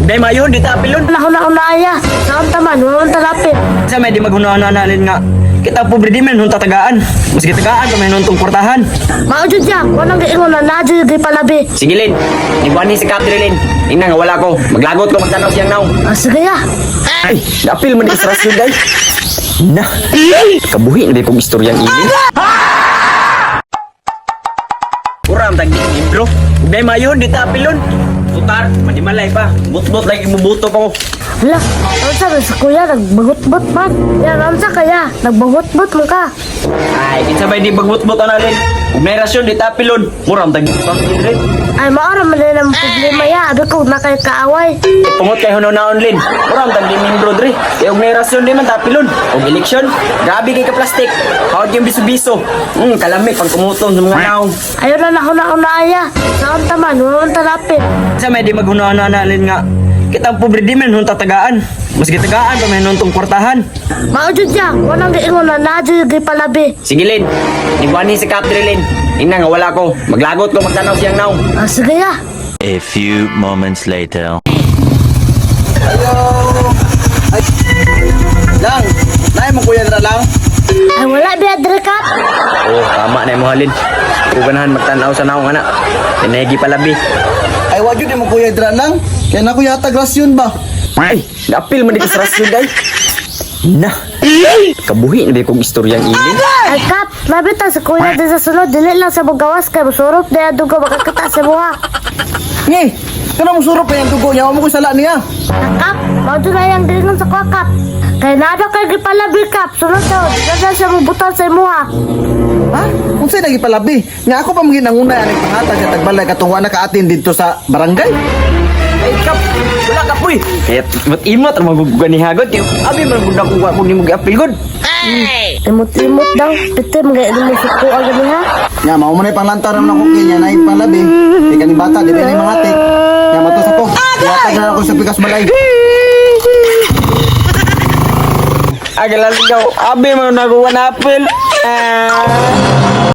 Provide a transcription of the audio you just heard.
Day mayon di ta apilon. Nahuna-una ya. Saan taman, wala man talapit. Sa may di maghuna-huna na nga. Kita pobre di man hunta tagaan. Mas gitagaan pa may nuntong kwartahan. Mao jud siya, walang giingon na naa jud palabi. Sige Lin, iguan ni si Kap diri, Lin. Tingnan nga wala ko. Maglagot ko magtanaw siyang naong. Ah, sige ya. Ay, naapil man ni sa rasyon day. Na, kabuhi na di kong istoryang ini. Uram tag di libro. Day mayon di ta apilon. Putar, manimalay pa. Butbot lagi mubuto pa ko. Hala, unsa man sa kuya nagbagot-bot man. Ya, unsa kaya? Nagbagot-bot man ka. Ay, kinsa bay di bagbutbot ana Lin. Ug nay rasyon di ta apilon. Muram tag di pa diri. Ay, maora man din ang problema ya. Abi ko na kay kaaway. Pungot kay hunaw-naon Lin. Muram tag di membro diri. Kay og nay rasyon di man ta apilon. Og eleksyon, grabe kay ka plastic. Hawag yung biso-biso. Kalami pang kumuton sa mga naong. Ayaw na nahuna-una ya. Saan taman, wala man talapit. Sa may di maghuna-huna na nga. Kita ang pobre di man hunta tagaan. Mas gitagaan pa may nuntong kwartahan. Mao jud siya, walang giingon na naa jud palabi. Sige Lin, iguan ni si Kap diri, Lin. Tingnan nga wala ko. Maglagot ko magtanaw siyang naong. Ah, sige ya. A few moments later. Ayo. Ay. Lang. Naay mo kuya dira lang. Ay, wala biya diri kap. Oh, tama na imo halin. Kuganahan magtanaw sa naong ana. Tinegi palabi. Ay wa jud mo kuya dira lang. Kaya na kuya tag rasyon ba. Ay, naapil man di ka sa rasyon day. Na, kabuhi na di kong istoryang ini. Ay kap, labi ta sa kuya din sa sunod. Dili lang sa magawas kay musurot na dugo makakita sa buha. Ngi. Kana mo surop pa yung dugo niya, wa mo ko sala niya. Ah, kap, mao jud na yang giingon sa kuya kap. Kay naa daw kay gipalabi kap. Sunod daw, di na siya mubutan sa imuha. Ha? Unsay lagi palabi? Nga ako pa maging nanguna ani pangatag sa tagbalay katong wa na ka-attend didto sa barangay. Ay, kap, wala ka poy. Kaya, ba't imot ang maguganihagot? Kaya, abi man gud ako wa ko ni mo giapil gud. Imot-imot daw, piti mga mo suko ang gani ha. Nya mao man ay panglantaw naman ako kay nya naay palabi. Kay kaning bata di ba ni mangatik. Nya matos ako. Ihatag na ako sa pikas balay. Agalan daw, abi man na ko wa na apil. Ah.